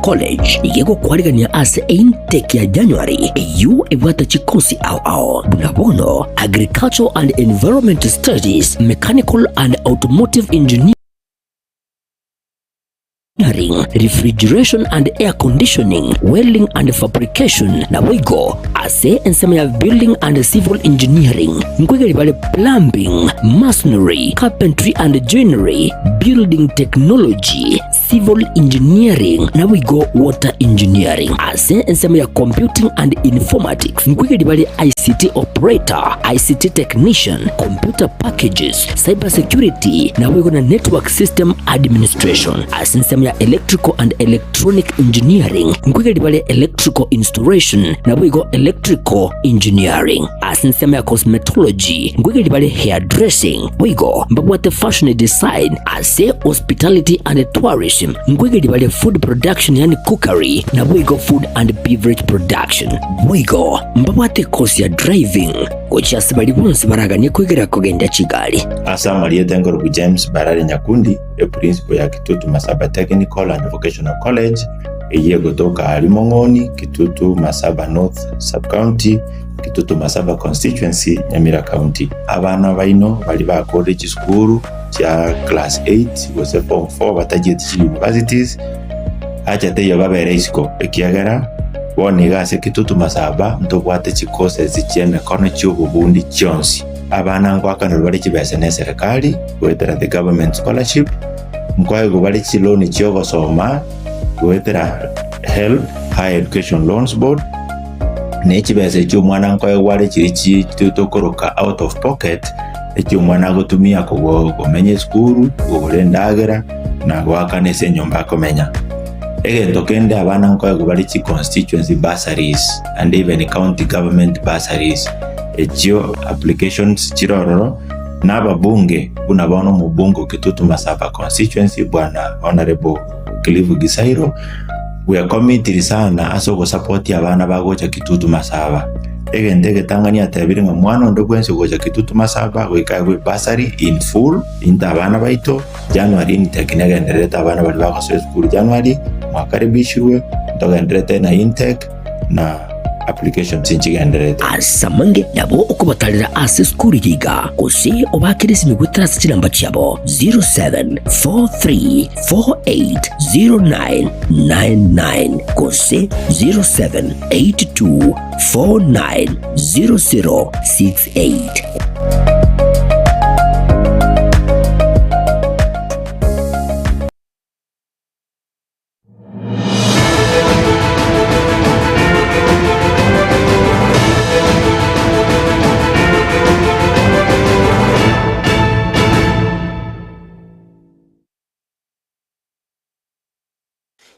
College iga egokwarigania ase eintake ya January eyio ebwate chikosi ao ao buna bono Agricultural and Environment Studies, Mechanical and Automotive Engineering, Refrigeration and Air Conditioning, Welding and Fabrication, naboigo ase ensemo ya Building and Civil Engineering nkoigeri bare Plumbing, Masonry, Carpentry and Joinery, Building Technology, Civil Engineering naboigo Water Engineering. Ase ensemo ya Computing and Informatics nkoigeri bare ICT Operator, ICT Technician, Computer Packages, Cyber Security naboigo na Network System Administration. Ase ensemo ya Electrical and Electronic Engineering nkoigeri bare Electrical Installation naboigo Electrical Engineering. Ase ensemo ya Cosmetology nkoigeri bare Hairdressing boigo mbabwate Fashion Design. Ase Hospitality and Tourism nkoigeri bare Food Production yaani Cookery naboigo Food and Beverage Production. Boigo mbabwate ekosi ya Driving gochia ase baria bonsi baraganie koigera kogendia chigari. Ase amarieta nkorokwa James Barare Nyakundi, eprinciple ya Kitutu Masaba Technical and Vocational College, eyio egotoka aria Mong'oni, Kitutu Masaba North Sub-County, Kitutu Masaba Constituency, Nyamira County. Abana baino baria bakorire chisukuru chia class 8 gose form 4 batachieti chi universities, acha teiyo babere isiko ekiagera bono iga ase Kitutu Masaba ntobwate chicourses chi'emekono chi'obobundi chionsi. Abana ngoakanerwa bare chibesa neserekari goetera the government scholarship, nkoegwa bare chiloan chi'ogosoma goetera HELB, Higher Education Loans Board, ne chibesa echio omwana nkoegwa are chiria chi tokoroka out of pocket, echio omwana agotumia komenya esukuru, kogora endagera, na goakana ase enyomba akomenya. Egento kende abana nkoegwa bare chi constituency bursaries and even county government bursaries, echio applications chire ororo, na ababunge buna bono omobunge o Kitutu Masaba constituency bwana Honourable Cliff Gisairo, bwekomitiri sana ase ogosapotia abana bagocha Kitutu Masaba. Egento egetang'ani atebire ng'a mwana onde bwensi ogocha Kitutu Masaba goika aegwe bursary in full into abana baito, January intake negendererete abana baria bagosoa esukuru January, mwakaribishirwe, ntogendererete na intake na applications nchigendererete. Ase amange nabo okobatarera ase esukuru eye iga, gose obaakere esimi goetera ase chinamba chiabo 0743480999 gose 0782490068.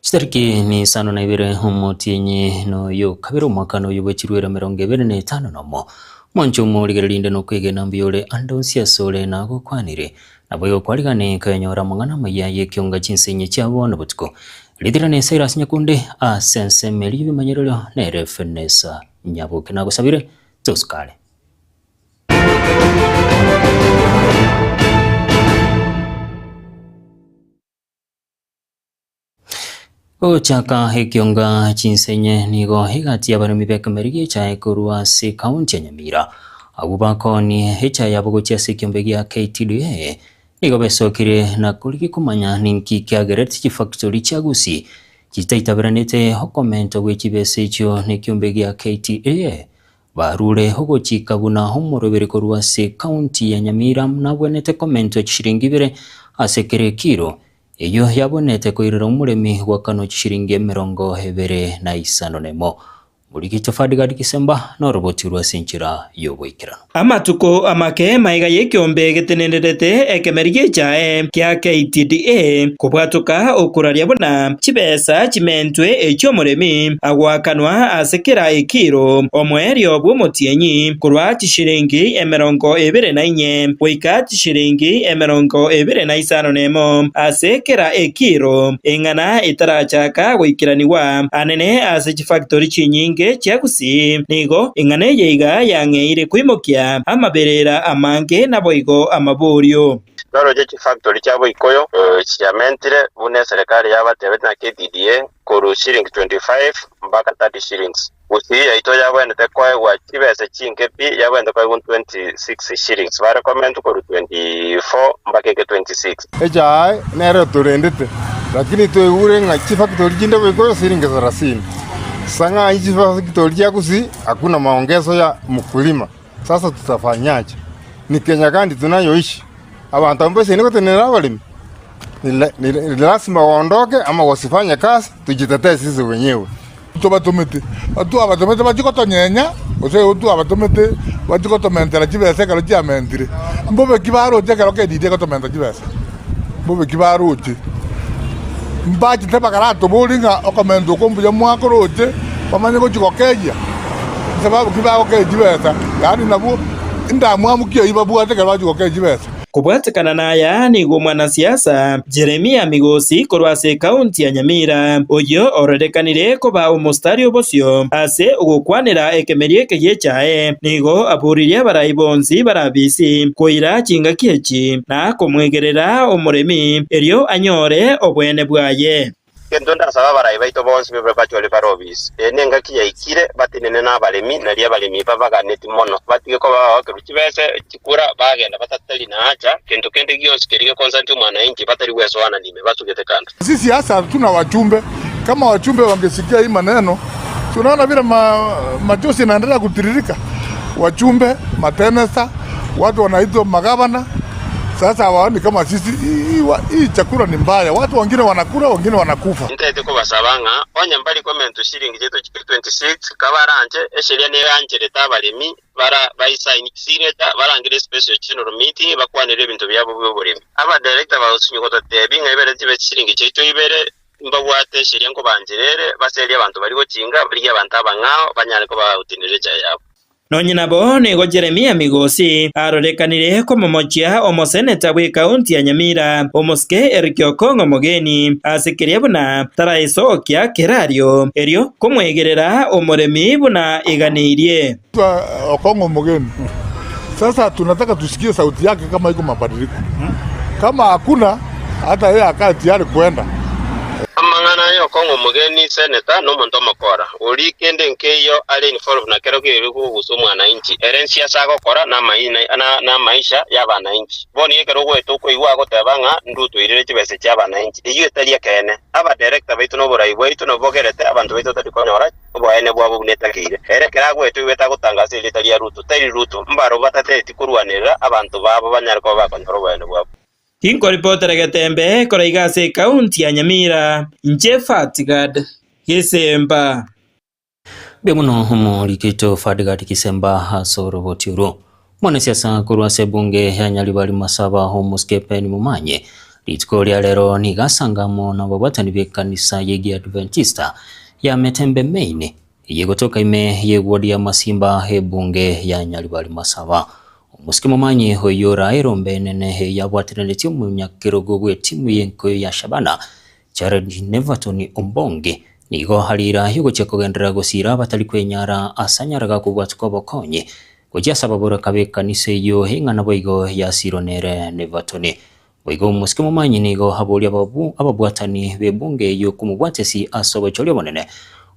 Chitariki ni isano na ibere omotienyi noyo kabere omwaka noyo bwe chirwero emerongo ebere na etano nomo. Mwanche omorigereria inde nokwegena mbuya ore ande onsi asore nagokwanire. Naboigo kwarigane koyanyora amang'ana amaya y'ekionga chinsenyi chia bono botuko. Ritirane Cyrus Nyakunde ase ensemo eria y'ebimanyererio nere Fenesa Nyaboke nagosabire tosukare. Gochaka ekionga chinsenye nigo egati y'abaremi b'ekemeri gi'echae korwa ase ekaunti ya Nyamira. Abwo bakoonie echae yabo gochia ase ekiombe gia KTDA nigo besokire na korigia komanya ninki kiagerete chifactori chia Gusii chitaitaberanete okomentwa gwe chibesa echio nekiombe gia KTDA. Barure ogochika buna omoroberi korwa ase ekaunti ya Nyamira nabwenerete komentwa chishiringi ibere ase kera ekiro. Eyio yabonete koirera omoremi gwakanwa chishiringi emerongo ebere na isano nemo. Morigecho Ferdgard Kisemba noroboti rwa ase enchera y'oboikeranu. Amatuko amake maiga y'ekeombe getenenerete ekemeri gi'echae kia KTDA kobwatoka okoraria buna chibesa chimentwe echi'omoremi agoakanwa ase kera ekiro omoerio bw'omotienyi korwa chishiringi emerongo ebere na inye goika chishiringi emerongo ebere na isano nemo ase kera ekiro, eng'ana etarachaka goikeranigwa anene ase chifactori chinyinge. chibunge chia Gusii nigo ing'ana eye iga yang'eire kwimokia amaberera amange naboigo amaborio. Noroje chifactory chabo ikoyo chiamentire bune serikali yabatebete na KTDA koru shiling 25 mpaka 30 shillings. Gusii yaito yabwendete kwaegwa chibesa chinke pi yabwendete kwaegwa 26 shillings. Barecommend koru 24 mpaka 26. Echae nere turendete lakini tweure nga chifactory chinde boikoyo shilingi 30. Sanga hizi factory ya Gusii hakuna maongezo ya mkulima. Sasa tutafanyaje? Ni Kenya gani tunayoishi? Abantu ambao sisi niko tenera walimi. Ni lazima waondoke ama wasifanye kazi, tujitetee sisi wenyewe. Tubatumete. Atu abatumete bachikotonyenya, ose otu abatumete bachikotomentera chibesa kero chiamentire. Mbobe kibaroche kero kedidie kotomenta chibesa. Mbobe kibaroche. Mbachi tebakarato bolinga okomento kombuya mwakoroche bamanye gochikokeja. Sababu kibagokeja chibesa. Yaani nabo ndamwamukia ibabwate kero bachikokeja chibesa. Kubwatikana naya nigo mwanasiasa Jeremia Migosi korwa ase kaunti ya Nyamira oyo ororekanire koba omostari obosio ase ogokwanera ekemeri eke giechae nigo aburirie abarai bonsi barabisi koira chingaki echi na komwegerera omoremi erio anyore obwene bwaye. Kendo ndasaba abarai baito bonsi bebe bachwale barobisi enengaki yaikire batinene n'abaremi nari abaremi babaganeti mono batige ko babakeru chibese chikura bagenda batatali naacha kendo kende gionsi kerige consent mwananchi batari wesoana nime basugete kando. Sisi hasa tuna wachumbe, kama wachumbe wangesikia hii maneno tunaona vile machozi yanaendelea kutiririka. Wachumbe, matenesa, watu wanaitwa magavana. Sasa hawaoni kama sisi hii chakula ni mbaya. Watu wengine wanakula, wengine wanakufa. Nitaite ko basabanga onya mbali comment shilingi jeto 26 kabaranje esheria ne yanjere tabalemi bara bayisign signature barangire special general meeting bakwanire ebintu byabo by'oburimi. Aba director ba usunyu tebi ngabere tibe shilingi jeto ibere mbabwate sheria ngo banjerere baseria abantu bari gokinga bari abantu abangao banyane ko bautinire yabo. Nonye nabo nigo Jeremia Migosi arorekanire komomochia omoseneta bwe kaunti ya Nyamira omoske Eric Okongo Mogeni asekeria buna taraisokia kerario erio komwegerera omoremi buna iganirie Okongo Mogeni. Sasa tunataka tusikie sauti yake kama iko mabadiliko. Kama hakuna hata yeye akae tayari kwenda. Amang'ana yo Okongo Mogeni seneta no muntu makora uri kende nkeyo ali involve na kero kiri kugusu mwananchi erensia sagokora na maina na maisha ya bananchi boni ekero gwetu koigwa gotebanga ndutu irire chibese cha bananchi iyo etaria kene aba director baitu no borai bwaitu no bogerete abantu baitu tari konyora oboene bwabo bunetakire ere kera gwetu ibeta gotangasa iri taria rutu tari rutu mbaro batateti kurwanira abantu babo banyarko bakonyora oboene bwabo. Kinko ripotera Getembe koraiga ase kaunti ya Nyamira nche Fatigad Kisemba. Bemuno humo likito Fatigad Kisemba hasoro botiuro. Mwanasiasa korwa ase bunge ya Nyaribari Masaba homoske Pen Mumanye rituko ria lero nigasangamo na babwatani b'ekanisa yegi Adventista ya Metembe Main yegotoka ime yegwodi ya Masimba ebunge ya Nyaribari Masaba. Musike Mumanye hoyora erombe nene yabwatirane timu nyakirogo gwe timu yenko ya Shabana Jared Neverton Ombonge nigo halira yugo chekugendera gosira batali kwenyara asanyaraga kubwatuka bokonye kujia sababura kabe kanisa iyo hingana boigo ya sironere Neverton boigo Musike Mumanye nigo haboli ababu ababwatani bebunge iyo kumubwatesi asobo cholyo bonene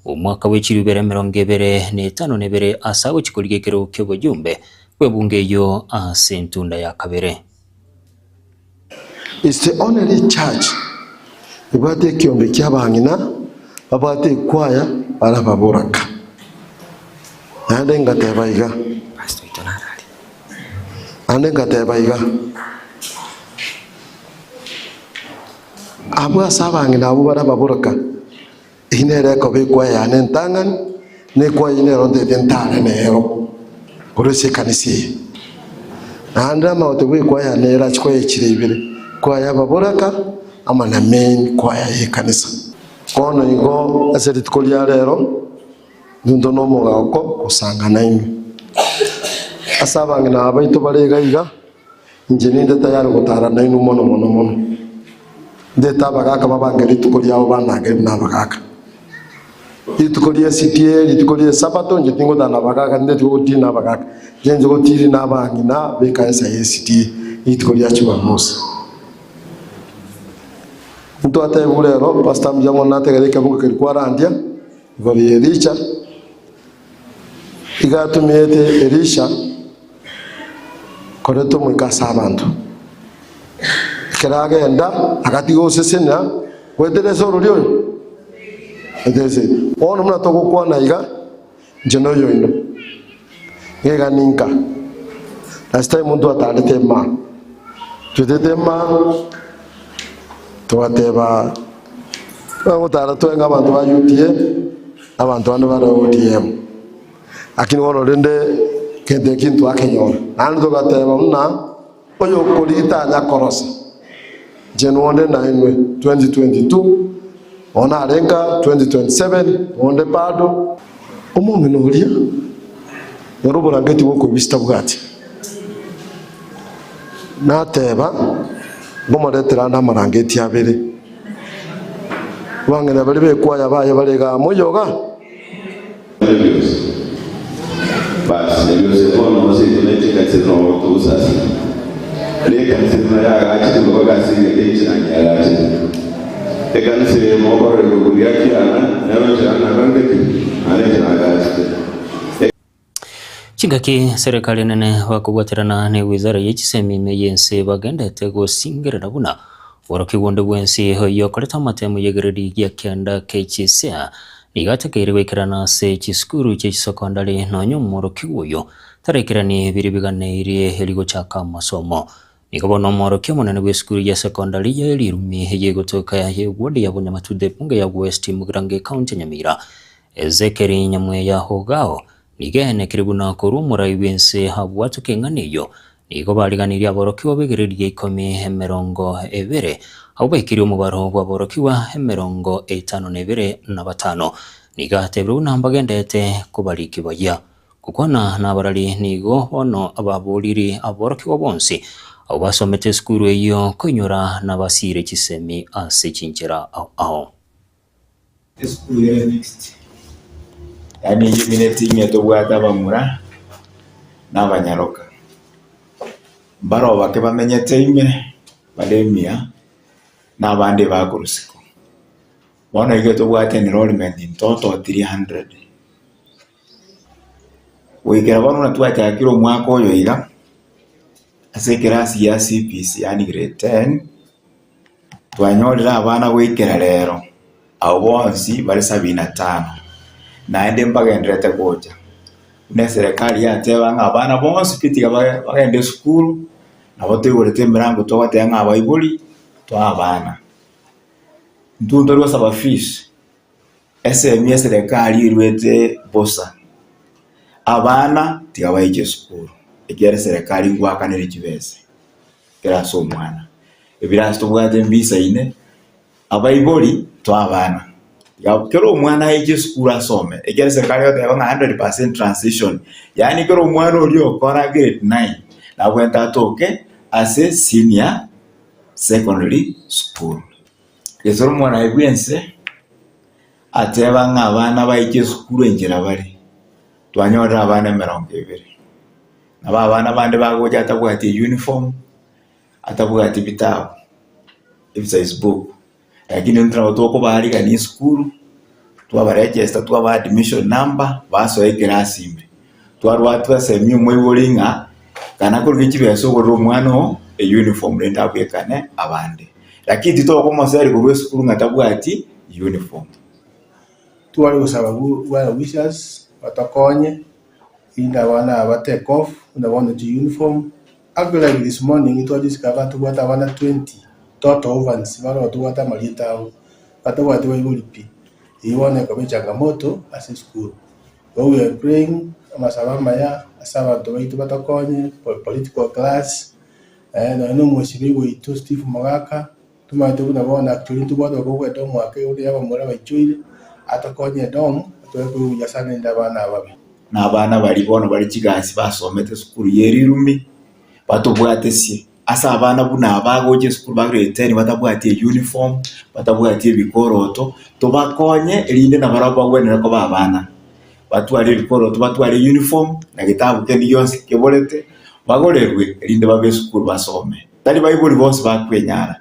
umwaka w'ekirubere 2025 nebere asago chikuligekero kyobujumbe webunge yo asentunda ya kabere. It's the only church ibate kiombe kyabangina babate kwaya barababoraka ande ngatebaiga pastor itonarali ande ngatebaiga abo asabangina abo barababoraka inere ko bekwaya nentangan ne kwaya inero ndetentane nero orese kanisi anda maote kwaya nera chikoye chirebire kwaya baboraka ama na main kwaya ye kanisa kono ingo aserit kolia rero nundo no mogako kusangana imi asabangina abaito barega iga nje ninde tayari gutara na inu mono mono mono ndeta bagaka babangeri tukolia abo banage na bagaka Rituko ria CPA, rituko ria Sabato, inche tingotana abagaka, ninde tigotiri na abagaka. Inche nche gotiri na abang'ina ba ekanisa ya CDA, rituko ria Jumamosi. Ntwatebwa rero, Pastor mbuya mono nategerere ekebugo keria kwarandia, igoro ya Elisha, iga atumiete Elisha koreta omoika ase abanto. Ekero agenda, agatiga gosesenia, goetera ase orori oyo. Goetera ase Bono buna togokwana iga, inche na oyoino. Iga iga ninka. Last time ntwatarete emaa. Twetete emaa, togateba, twagotara twenga abanto ba UDA, abanto bande bare ODM. Lakini bono rende kento eki ntwakenyora. Naende togateba buna oyokorigia tanya korosa. Inche nonde nainwe 2022, bono narenka 2027, nonde bado. Omong'ina oria noro oborangeti bw'okoebisia tabwati. Nateba, Nkomoretera ande amarangeti abere. Abang'ina baria b'ekwaya baye bare igaa moyoga. Basi Nyabiosi bono ase intwe ne chikanisa nobo togosasima. Ne ekanisa buna yaagachire mpaka ase egeka echinani yaagachire. Ekanisa eye mokorora igoro ria kiana nero enchera nabangete naende enchera agachete. Chingaki serikali enene bakobwaterana ne wizara ye chisemi ime y'ense bagendete gosingerera buna borokigwa onde bwensi oyio okorete amatemu y'egredi gia kianda KCSE nigo atakeire goikerana ase chisukuru chie chisokondari nonya omworokigwa oyo taraikerani biria biganeirie erio gochaka amasomo. Nigo bono omworokia omonene bw'esukuru ya sekondari ya Rirumi eye egotoka y'eward ya Bonyamatunda ebunge ya West Mugirango ecounty ya Nyamira, Ezekiel Nyamweya Ogao, Nigo eenekire buna korwa omorai bw'ense abwatoke eng'ana eyio, nigo bariganirie aborokigwa b'egereria ikomi emerongo ebere, abwo baikirie omobaro bw'aborokigwa emerongo etano na ebere na batano. Nigo atebire buna mbagenderete kobariki bayia. Gokwana nabarari nigo bono ababoriri aborokigwa bonsi abwo basomete esukuru eyio koinyora nabasiire chisemi ase chinchera ao ao. Esukuru ere mixed, yaani eyio emineti ng'a tobwate abamura na abanyaroka. Mbaro bake bamenyete ime, bare emiya, na abande bakorwa isiko. Bono iga tobwate enrollment in total 300. Goikera bono buna twachakire omwaka oyo iga, ase ekerasi gia CBC yaani grade ten, Twanyorire abana goikera rero, abwo bonsi bare sabini na tano, naende mbagendererete gocha. Buna eserekari yateba ng'a abana bonsi pi tiga bagende esukuru, nabo toigorete emirango togoteba ng'a abaibori toe abana. Intwe ntori gosaba fees, esemi eserekari erwete bosa, abana tiga baiche esukuru, ekiagera eserekari ngoakanere chibesa. Ekero ase omwana. Ebirasi tobwate mbisaine, abaibori toa abana. Tiga kera omwana aiche esukuru asome, ekero eserikari egoteba ng'a 100% transition, yaani kera omwana oria okora grade nine, nabwenerete atoke ase senior secondary school. Gese omorai bwense ateba ng'a abana baiche esukuru enchera bare, twanyorire abana emerongo ebere. Nabo abana bande bagocha atabwati euniform, atabwati bitabu, exercise book, lakini intwe nabo tokobaarigania esukuru, twabaregister twabaa admission number, basoa ekerasi ime. Twarwa twasemia omoibori ng'a kana korigia chibesa ogorere omwana oo euniform rende abwekane abande. Lakini titokomoseria korwa esukuru ng'a tabwati uniform. Tware gosaba well wishers batokonye. Erinde abana aba ba take off buna bono chi uniform. Actually like this morning twa discover tobwate abana 20 total orphans baroo tobwate amarieta abo batabwati baibori pi. Eyio bono ekoba echangamoto ase esukuru. Igo we are praying amasabo amaya ase abanto baito batokonye, political class, nonya na omwesibiri oito Steve Mogaka. Tomaete buna bono actually ntobwate okoboko edomu ake igoro y'abamura baichoire, atokonye edomu, atoe koigwa Nyasae naende abana ababe. Na abana baria bono bare chigasi basomete esukuru ye rirumi, batobwatesie. Ase abana buna abagocha esukuru ba grade 10 batabwati uniform, batabwati ebikoroto, tobakonye erinde nabo bagwenere koba abana. Batware ebikoroto, batware uniform na gitabu kendi gionsi keborete, bagorerwe erinde babe esukuru basome. Tari baibori bonsi bakwenyara.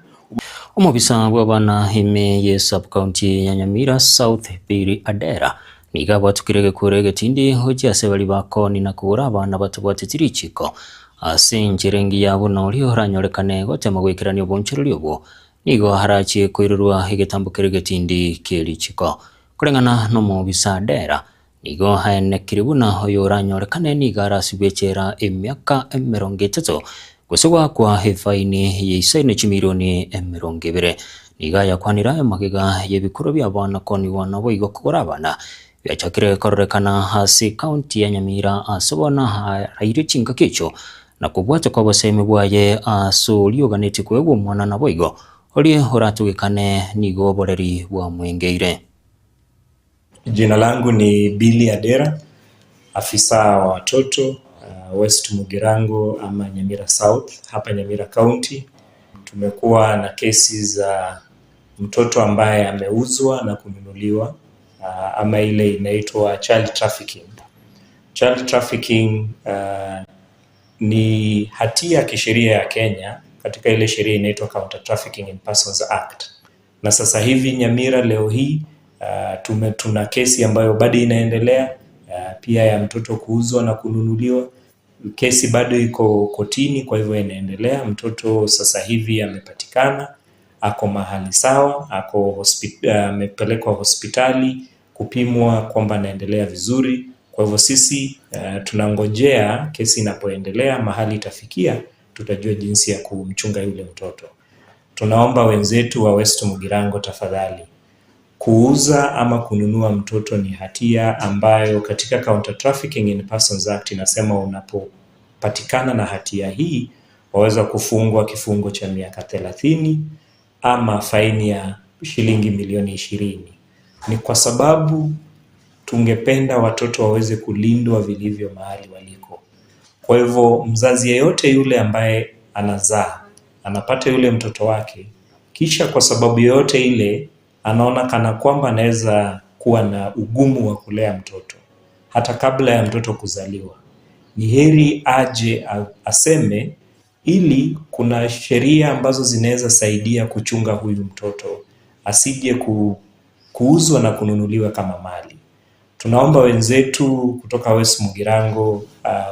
Omobisa bw'abana ime ye sub county ya Nyamira South Biri Adera niga bwatukire gekure getindi hoji ase bali bakoni na kugura abana batabwate tirichiko ase enjerengi yabo na ori oranyorekane gotema gwikirania obonchereri obwo nigo harachi koirurwa egetambukere getindi kerichiko kurengana no mobisa Adera nigo haenekiri buna oyo oranyorekane niga arasibwechera emiaka 30 gusogwa kwa hefaini yeisaine chimilioni 200 niga yakwanira magega yebikoro bya abana koni wana boigo kugura abana byachakire kororekana hasi county ya Nyamira asobona haraire chinga kicho na kubwata kwa baseme bwaye asolioganeti kwegwo mwana na boigo oli oratugikane nigo boreri bwa mwengeire. Jina langu ni Billy Adera, afisa wa watoto West Mugirango ama Nyamira South hapa Nyamira County. Tumekuwa na kesi za mtoto ambaye ameuzwa na kununuliwa, ama ile inaitwa child trafficking. Child trafficking ni hatia ya kisheria ya Kenya katika ile sheria inaitwa Counter Trafficking in Persons Act. Na sasa hivi Nyamira leo hii tuna kesi ambayo bado inaendelea, pia ya mtoto kuuzwa na kununuliwa. Kesi bado iko kotini, kwa hivyo inaendelea. Mtoto sasa hivi amepatikana, ako mahali sawa, ako amepelekwa hospitali kupimwa kwamba anaendelea vizuri. Kwa hivyo sisi tunangojea kesi inapoendelea mahali itafikia, tutajua jinsi ya kumchunga yule mtoto. Tunaomba wenzetu wa West Mugirango, tafadhali, kuuza ama kununua mtoto ni hatia ambayo katika Counter Trafficking in Persons Act inasema unapopatikana na hatia hii waweza kufungwa kifungo cha miaka 30 ama faini ya shilingi milioni 20. Ni kwa sababu tungependa watoto waweze kulindwa vilivyo mahali waliko. Kwa hivyo mzazi yeyote yule ambaye anazaa, anapata yule mtoto wake, kisha kwa sababu yoyote ile anaona kana kwamba anaweza kuwa na ugumu wa kulea mtoto hata kabla ya mtoto kuzaliwa, ni heri aje aseme, ili kuna sheria ambazo zinaweza saidia kuchunga huyu mtoto asije kuuzwa na kununuliwa kama mali. Tunaomba wenzetu kutoka West Mugirango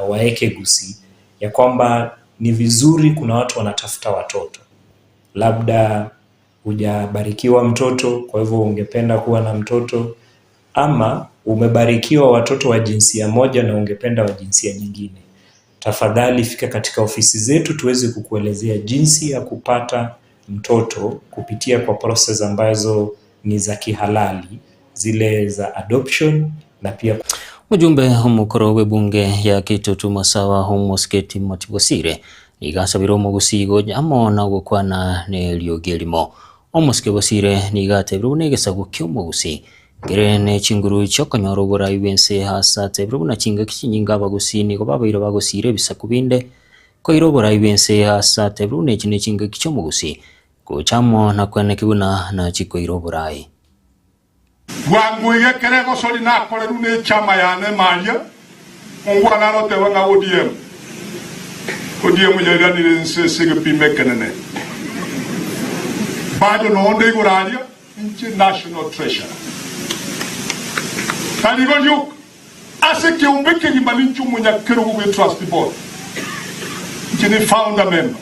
waeke gusi ya kwamba ni vizuri, kuna watu wanatafuta watoto, labda hujabarikiwa mtoto, kwa hivyo ungependa kuwa na mtoto, ama umebarikiwa watoto wa jinsia moja na ungependa wa jinsia nyingine. Tafadhali fika katika ofisi zetu tuweze kukuelezea jinsi ya kupata mtoto kupitia kwa process ambazo ni za kihalali, zile za adoption na pia mujumbe omukoro w'ebunge ya Kitutu Masawa Omosiketi Matibosire nigasabira omugusigo amo na gukwana neriogi erimo. Omosike Bosire nigatebire buna egesago kia omogusi kere ne chinguru chiokonyora oborai bwense hasa tebire buna chingaki chinyinga abagusi nigo babaire bagosire ebisaku binde koira oborai bwense hasa tebire buna echi ne chingaki chia omogusi gochamo na kweneki buna na chikoira oborai. Bwangu igekere gocori nakoreru ni chama yane maria ongwana rotewa na ODM. ODM yairanire nse gipime kenene bado nonde iguraria nchi national treasure tarigo yuk ase kiumbe kigima ninchu munyakirugu gwi trust board nchi ni founder member,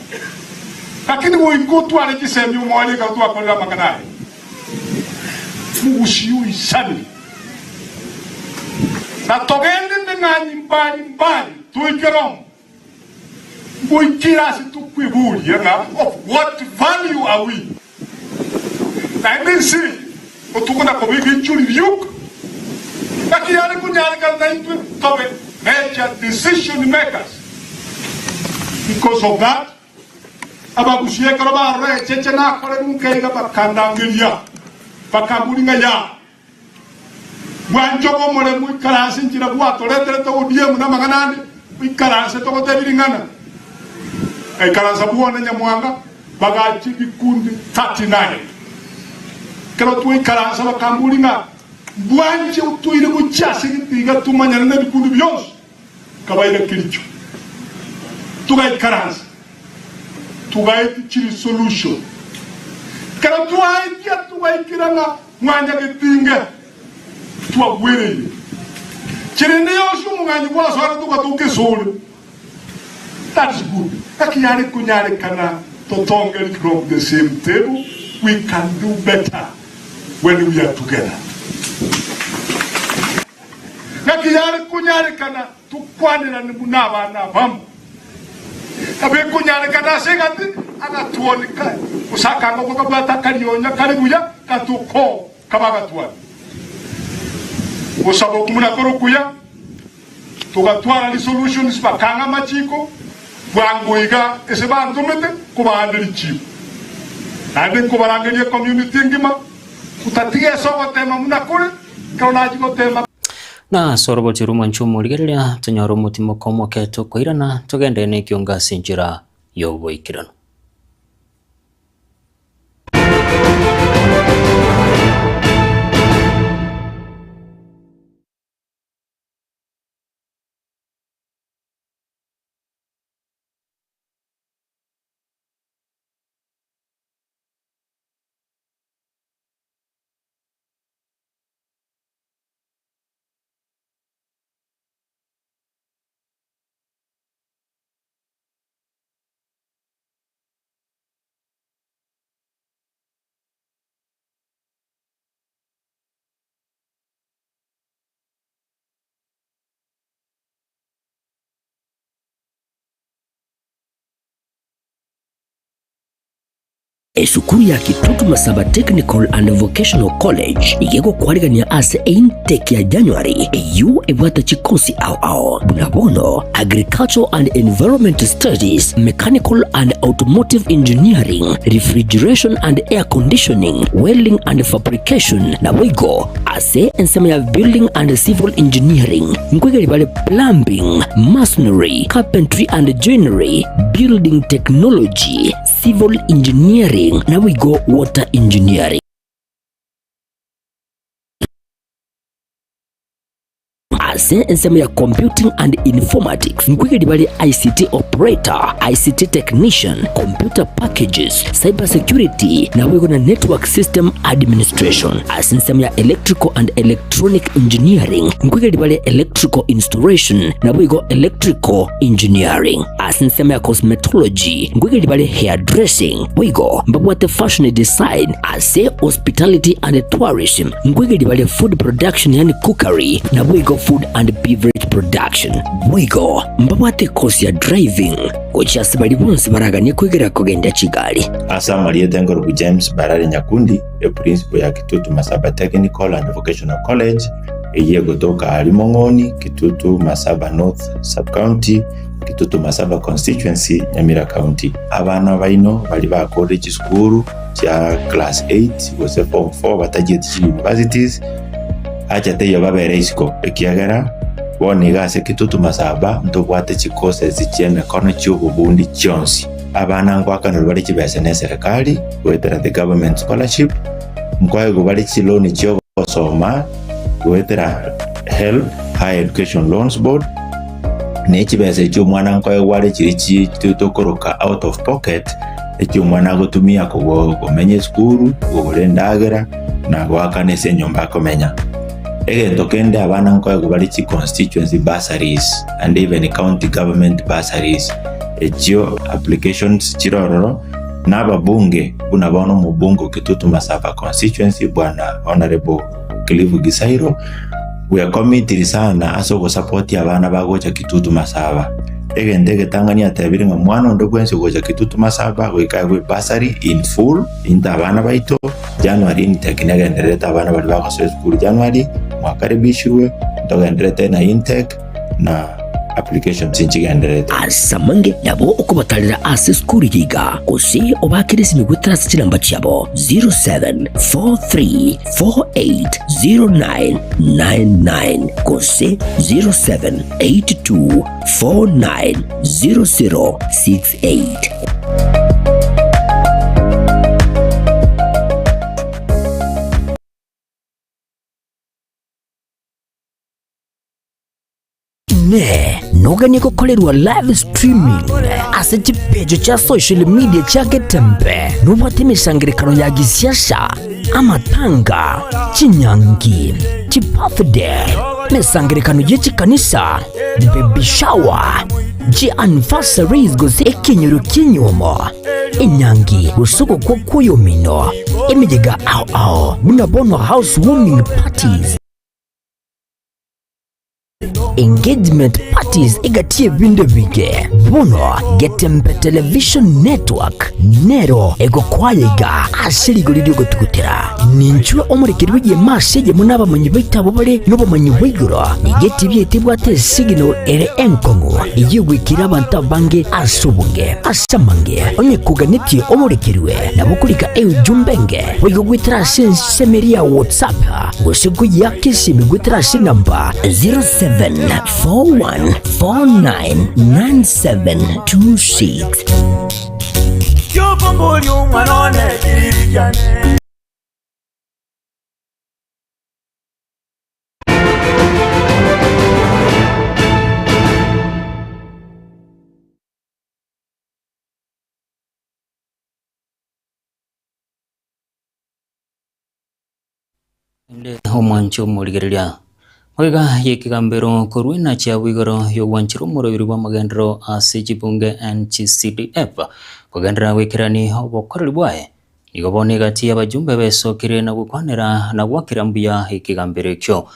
lakini woingo tware chisemi umwari ka twakorera maganaye mugusiu isani na togende ndeng'anyi mbali mbali tuikeromo goikirasi tukwiburia nga of what value are we na ndisi otukuna kobika ichuri ryuk lakini yale kunyalika na intwe tobe major decision makers because of that abagusiekero barore cheche nakore nunkeiga bakandangiria bakaburinga ya bwanjogo more muikaranse njira bwatoretere to ODM na maganande ikaranse togotebiringana Ekaransa bwone Nyamwanga bagachi bikundi 39 kero tuikaransa bakambulinga bwanje utuire guchasi gitiga tumanyana na bikundi byonse kabaire kiricho tugaikaransa tugaiti chiri solution kero tuaitia tugaikiranga mwanya gitinga twagwereye chirinde yosho mung'anyi bwaswara tugatukesule. That's good. Akinyare kunyare kana totongeri from the same table. We can do better when we are together. Akinyare kunyare kana tukwanira ni munabana bamu. Abe kunyare kana segati agatuonika usakanga kokabata kalionya karibuya katuko kabagatuani. Usabo kumuna korokuya tugatwara resolutions bakanga machiko bwanguiga ese bantumete kubahandira chipo nande kubarangeria community ngima kutatige soko tema munakure kana jiko tema na sorobo chiruma nchumo ligereria tunyoro mutimo komo keto koirana tugende ne kionga sinjira yoboikirano. Esukuru ya Kitutu Masaba Technical and Vocational College igego kwarigania ase intake ya January EU ebwata chikosi au au bunabono Agricultural and Environment Studies, Mechanical and Automotive Engineering, Refrigeration and Air Conditioning, Welding and Fabrication na wigo ase ensema ya Building and Civil Engineering, nkwegeri bale Plumbing, Masonry, Carpentry and Joinery, Building Technology, Civil Engineering na we go water engineering. Ase ensemo ya Computing and Informatics nkwigedi bali ICT operator, ICT technician, computer packages, cyber security na wigo na network system administration. Ase ensemo ya Electrical and Electronic Engineering nkwigedi bali electrical installation na wigo electrical engineering. Ase ensemo ya Cosmetology nkwigedi bali hairdressing wigo mbabwate fashion design. Ase hospitality and tourism nkwigedi bali food production yani cookery na wigo food and beverage production. Wigo mbabwate kosi ya driving gochasi bali bonse baraganie kwigera kugenda Kigali. Asa Mariete Ngorobu James Barare Nyakundi e principal ya Kitutu Masaba Technical and Vocational College eye gotoka Alimong'oni Kitutu Masaba North Sub-County Kitutu Masaba Constituency Nyamira County. Abana baino bali ba college school cha class 8 gose form 4 batagiye universities acha teyo babere isiko ekiagera boni gase Kitutu Masaba ntobwate chikose zicheme kono chiububundi chionsi abana ngwakana bali chibese ne serikali gwetera the government scholarship nkwago bali chiloni chio gosoma gwetera help higher education loans board ne chibese chio mwana nkwago wale chiri chitokoroka out of pocket ekyo mwana agotumia kumenye skuru kugura endagera na gwakana ase enyomba akomenya. Egento kende abana nkoe bali chi constituency bursaries and even county government bursaries echio applications chirororo n'ababunge buna bono mubunge Kitutu Masaba constituency bwana Honorable Clive Gisairo we are committed sana ase ogosupport abana bagocha Kitutu Masaba. Egente egetang'ani atebire ng'a mwana onde bwensi gocha Kitutu Masaba goika gwe bursary in full inta abana baito January intake negendererete abana bari bagosoa esukuru January mwakaribishirwe ntogenderete na intake na applications nchigenderete. Asamange nabo okubatalira ase skuru yiga gose obakire simigwetera ase chinamba chiabo 0743480999 gose 0782490068. Ine noganie gokorerwa live streaming ase chipejo cha social media cha Getembe nobwate emishangerekano ya gisiasa amatanga chinyangi chibirthday mesangerekano y'echikanisa baby shower ji anniversaries gose ekinyoro kinyumo enyangi gosoko kwokuyo mino emijega ao ao buna bono housewarming parties engagement parties igatie binde bige bono Getembe Television Network nero egokwayega ashirigo riri gotugutera ninchwe omurekeri wiye masheje munabamanyi baitabo bare nobamanyi bwigoro igeti byetibwate signal ere enkongo iyigwikira abantu abange asubunge asamange onye kuganitie omurekeriwe nabukurika eujumbenge wigogwitira sensemeria WhatsApp gosiku yakisimi gwitira namba 0741499726. Omwancho omorigereria Mwega yekigambero korwena chia wigoro yogwanchiro omorobiri bwa magendero ase chibunge NGCDF kogendera gwikerani obokoreri bwaye nigo bono egati y'abajumbe besokire na gukwanera na gwakira mbuya ekigambero ekyo.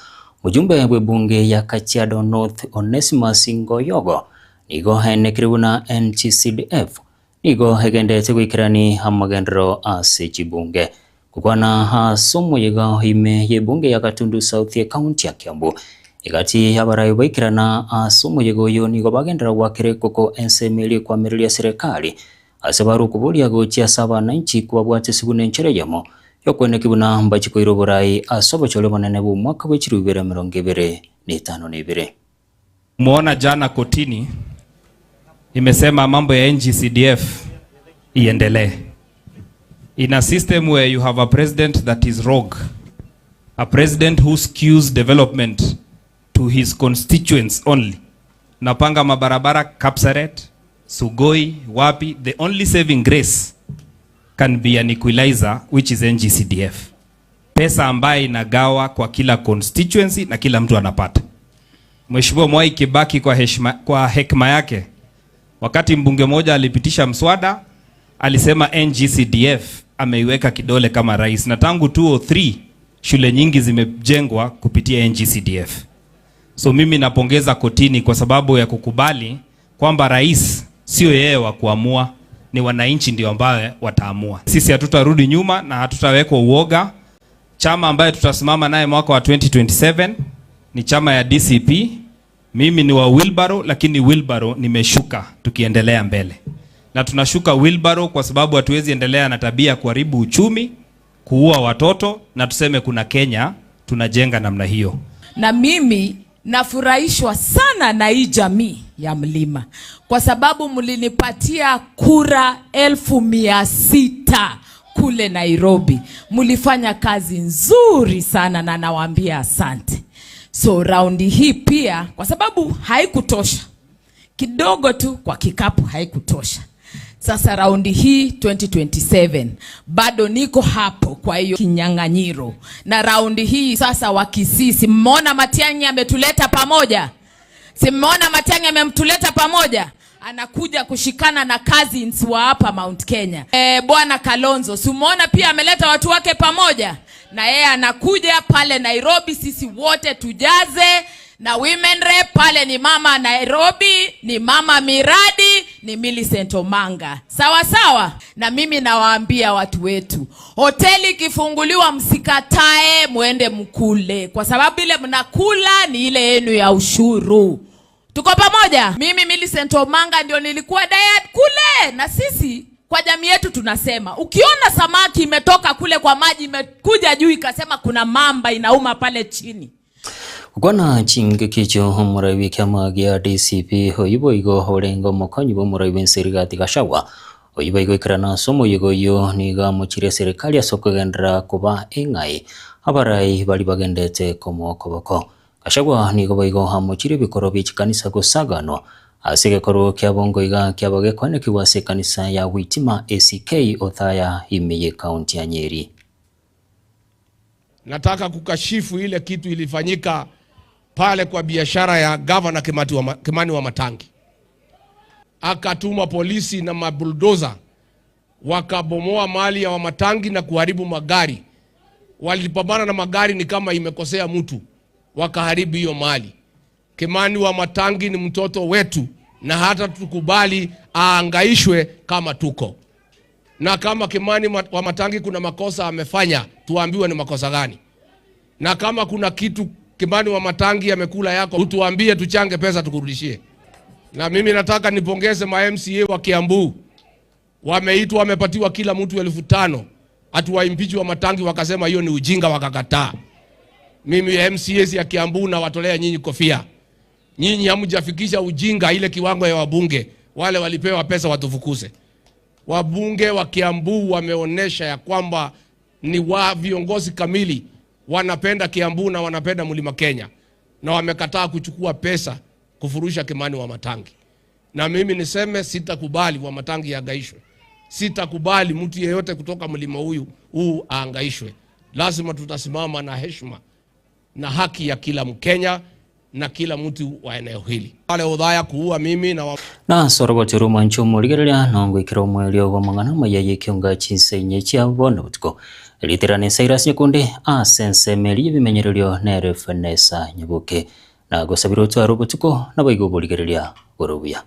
Mujumbe bw'ebunge ya Kajiado North Onesimus Ngoyogo nigo henekire buna NGCDF nigo egendete gwikerani amagendero ase chibunge kukwana hasomo yega ime yebunge ya Gatundu South ya County ya Kiambu igati abarayi baikirana asomo yego yo nigo bagendera gwakire koko ensemeli kwa mirili ya serikali ase baru kubulia gochia saba nanchi kubabwate sigune nchere yamo yokwene kibuna mbachiko iroborai asobo chole bonene bu mwaka w'echiru 2052. Muona jana kotini imesema mambo ya NGCDF iendelee. In a system where you have a president that is rogue, a president who skews development to his constituents only. Napanga mabarabara Kapsaret, Sugoi, Wapi, the only saving grace can be an equalizer, which is NGCDF. Pesa ambaye inagawa kwa kila constituency na kila mtu anapata. Mheshimiwa Mwai Kibaki kwa hekima yake, wakati mbunge mmoja alipitisha mswada, alisema NGCDF ameiweka kidole kama rais, na tangu 2003 shule nyingi zimejengwa kupitia NGCDF. So mimi napongeza kotini kwa sababu ya kukubali kwamba rais sio yeye wa kuamua, ni wananchi ndio ambao wataamua. Sisi hatutarudi nyuma na hatutawekwa uoga. Chama ambaye tutasimama naye mwaka wa 2027 ni chama ya DCP. Mimi ni wa wheelbarrow, lakini wheelbarrow nimeshuka tukiendelea mbele. Na tunashuka wheelbarrow kwa sababu hatuwezi endelea na tabia kuharibu uchumi, kuua watoto na tuseme kuna Kenya tunajenga namna hiyo. Na mimi nafurahishwa sana na hii jamii ya mlima kwa sababu mlinipatia kura 600,000 kule Nairobi. Mlifanya kazi nzuri sana na nawaambia asante. So raundi hii pia kwa sababu haikutosha, kidogo tu kwa kikapu haikutosha. Sasa raundi hii 2027 bado niko hapo kwa hiyo kinyang'anyiro. Na raundi hii sasa Wakisii, si mmeona Matiang'i ametuleta pamoja? Si mmeona Matiang'i amemtuleta pamoja? Anakuja kushikana na cousins wa hapa Mount Kenya. Bwana Kalonzo, si umeona pia ameleta watu wake pamoja? Na yeye anakuja pale Nairobi, sisi wote tujaze. Na women rep pale ni mama Nairobi, ni mama miradi, ni Millicent Omanga. Sawa sawa. Na mimi nawaambia watu wetu, hoteli ikifunguliwa msikatae, muende mkule, kwa sababu ile mnakula ni ile yenu ya ushuru. Tuko pamoja? Mimi Millicent Omanga ndio nilikuwa diet kule, na sisi kwa jamii yetu tunasema ukiona samaki imetoka kule kwa maji imekuja juu ikasema kuna mamba inauma pale chini. Kwana chinge kicho omorai kiama gia DCP oyiboigo orengo mokonyi bw'omorai bw'enserigati Gachagua oyiboigo ikerana ase omoyigo oyo nigo amochirie serikali ase okogenderera koba eng'ai abarai bari bagendete komokoboko Gachagua nigo boigo amochire ebikoro bia chikanisa gosaganwa ase egekorwo kia bongo iga kiabo gekwanekigwa ase ekanisa ya Witima ACK Othaya ime ye kaunti ya Nyeri. Nataka kukashifu ile kitu ilifanyika pale kwa biashara ya gavana Kimani wa Matangi. Akatuma polisi na mabuldoza wakabomoa mali ya Wamatangi na kuharibu magari. Walipambana na magari ni kama imekosea mtu, wakaharibu hiyo mali. Kimani wa Matangi ni mtoto wetu na hata tukubali aangaishwe kama tuko. Na kama Kimani wa Matangi kuna makosa amefanya, tuambiwe ni makosa gani. Na kama kuna kitu Kimani wa Matangi amekula yako, utuambie tuchange pesa tukurudishie. Na mimi nataka nipongeze ma MCA wa Kiambu. Wameitwa, wamepatiwa kila mtu 5,000. Hatuwaimpeach wa Matangi wakasema hiyo ni ujinga, wakakataa. Mimi MCAs ya Kiambu na watolea nyinyi kofia. Nyinyi hamjafikisha ujinga ile kiwango ya wabunge. Wale walipewa pesa watufukuse. Wabunge wa Kiambu wameonesha ya kwamba ni wa viongozi kamili, wanapenda Kiambu na wanapenda Mlima Kenya, na wamekataa kuchukua pesa kufurusha Kimani wa Matangi. Na mimi niseme sitakubali wa Matangi aangaishwe. Sitakubali mtu yeyote kutoka mlima huu aangaishwe. Lazima tutasimama na heshima na haki ya kila Mkenya na kila mtu wa eneo hili. Wale udhaya kuua mimi na na soroboti rumancho muligereria nongo ikiro mwelio wa mang'ana maya yekionga chinsenye chia bono butuko literane Cyrus Nyakundi asensemeri bimenyererio nere Vanessa Nyabuke na gosabira otwaro butuko na baigo boligereria gorubuya.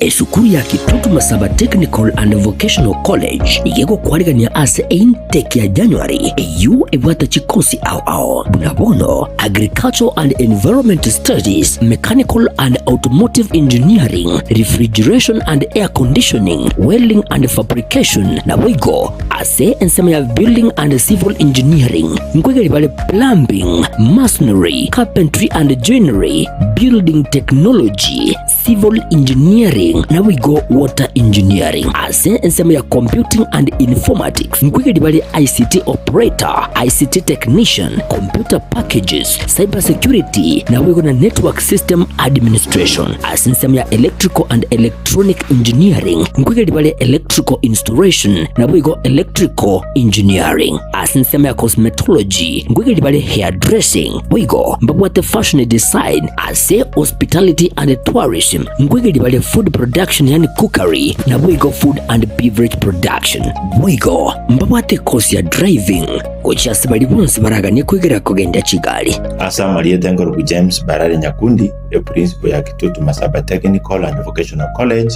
Esukuru ya Kitutu Masaba Technical and Vocational College igego kwarigania ase intake ya January eyu ebwata chikosi ao ao bunabono Agricultural and Environment Studies, Mechanical and Automotive Engineering, Refrigeration and Air Conditioning, Welding and Fabrication na wigo ase ensema ya Building and Civil Engineering, nkwegeri bale Plumbing, Masonry, Carpentry and Joinery, Building Technology, Civil Engineering na wigo Water Engineering. Ase ensema ya Computing and Informatics nkwegeri bale ICT Operator, ICT Technician, Computer Packages, Cyber Security na wigo na Network System Administration. Ase ensema ya Electrical and Electronic Engineering nkwegeri bale Electrical Installation na wigo Electrical Engineering. Ase ensema ya Cosmetology nkwegeri bale Hairdressing wigo mbabwate Fashion Design. Ase Hospitality and Tourism nkwegeri bale Food Production yani Cookery na wigo Food and Beverage Production. Wigo mbabwate course ya driving kochasi bali bonse baraganie kwigera kugenda Kigali. Asa Mariete Ngorobu James Barare Nyakundi e principal ya Kitutu Masaba Technical and Vocational College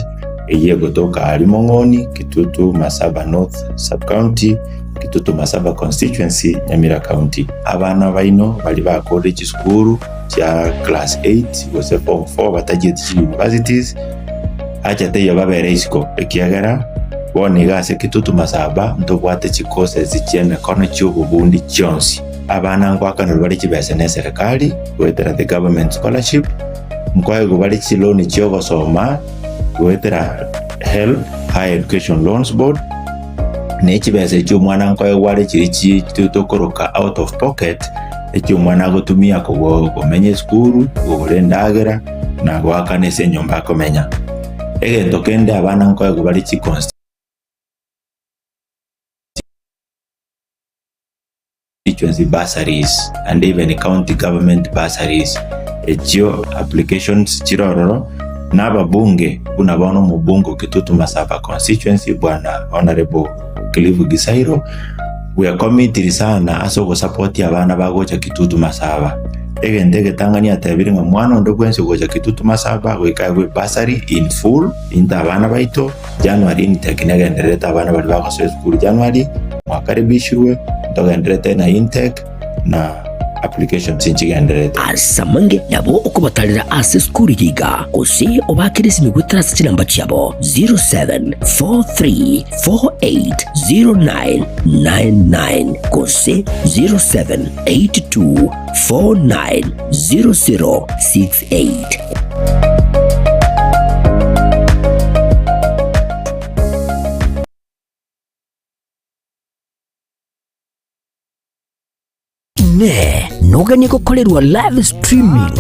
eye gotoka Arimong'oni Kitutu Masaba North Sub-County Kitutu Masaba Constituency Nyamira County. Abana baino bali ba college school cha class 8 gose form 4 batajeti universities acha teyo babere isiko ekiagera boni gase Kitutu Masaba ntobwate chikose zichie mikono chi'obubundi chionsi. Abana ngwakanirwe bari chibesa ne serikali gwetera the government scholarship nkwaego bari chiloni chiogosoma gwetera help higher education loans board ne chibesa echio omwana nkwaego gware chiri chitokoroka out of pocket echio omwana agotumia komenya esukuru kogora endagera na goakana ase enyomba akomenya. Egento kende abana nkwaego bari chi constituency bursaries and even county government bursaries echio applications chirororo n'ababunge buna bono mubunge Kitutu Masaba constituency bwana Honorable Cliff Gisairo bwekomitiri sana ase ogosapoti abana bagocha Kitutu Masaba. Egento egetang'ani atebire ng'a mwana onde bwensi gocha Kitutu Masaba goika agwe bursary in full into abana baito January intake negendererete abana bari bagosoa esukuru January mwakaribishirwe ntogenderete na intake na applications nchigendererete. Ase amange nabo okobatarera ase esukuru eye iga, gose obakere esimi goetera ase chinamba chiabo 0743480999 gose 0782490068. Inee, noganie gokorerwa live streaming?